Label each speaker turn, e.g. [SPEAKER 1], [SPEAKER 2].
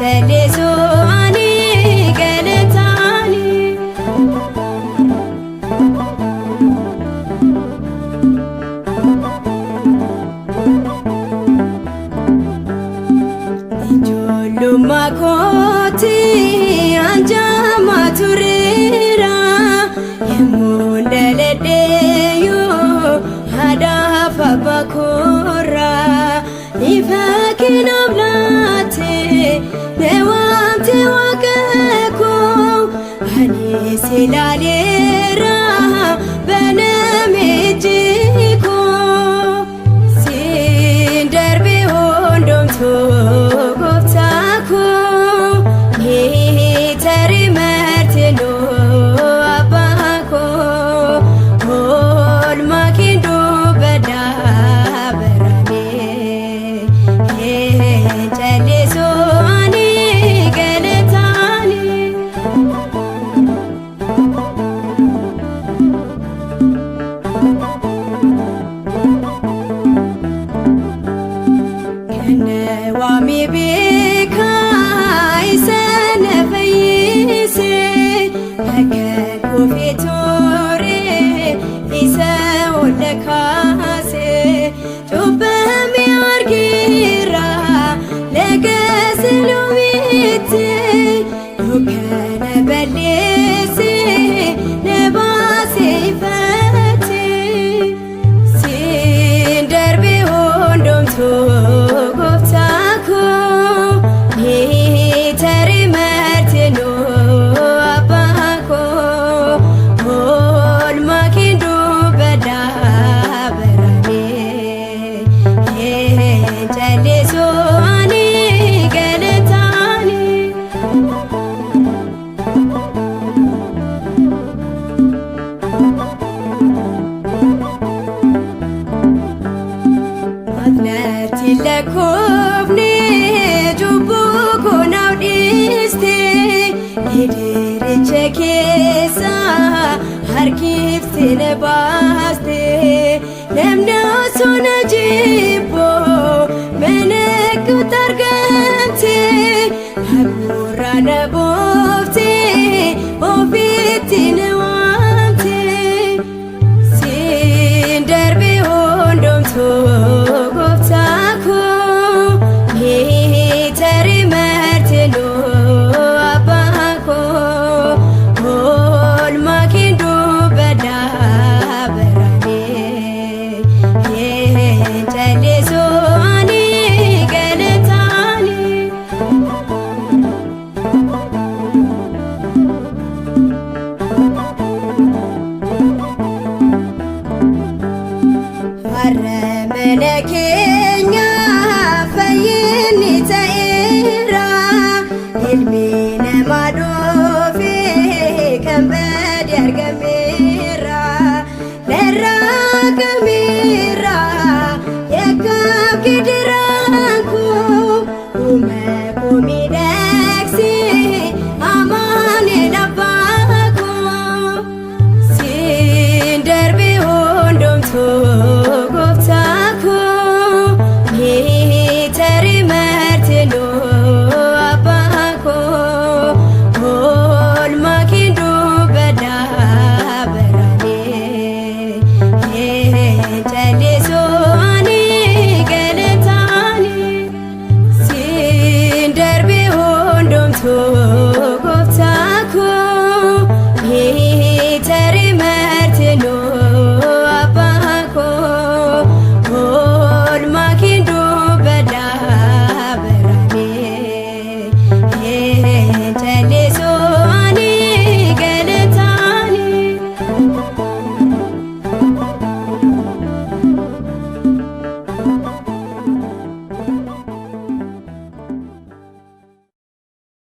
[SPEAKER 1] Callisuu ani galataani. Ijoollummaa kootti anjaamaa tureera. Yemmuun dhaladheeyyuu haadhaaf abbaa koorraa. Ifa keenaaf laatte na waamte waaqa koo. Ani si ilaaleera baname ijji koo. Siin darbe hundumtuu gooftaa koo. Ni tarii martinuu abbaa koo. Oolmaa kee dubbadhaa baranii. Callisuu ani galataani. Kana waamee beekaa isa na fayyise bakka kufee ture isa ol na kaase cubbame argeera laga Siloomitti dukkana balleesse na baase ifatti. Siin darbe hundumtuu gooftaa koo ni tarii martinuu abbaa koo oolmaa kee dubbadhaa baranii. Callisuu ani galataani. Ati lakkoofne cubbuu koo naaf dhiiste hidiricha keessa harkifte na baaste namni osoo na jibbu mana kootti argamte haguurra na buufte ofitti na waamte. Siin darbe hundumtuu gooftaa koo ni tarii martinuu abbaa koo oolmaa kee dubbadhaa baranii. Callisuu ani galataani. Har'a mana keenya fayyinni ta'eera. Ilmi namaa dhufe kan bade argameera. Narraa kameera yakkaaf gidiraan koo uuma koo miidhaa.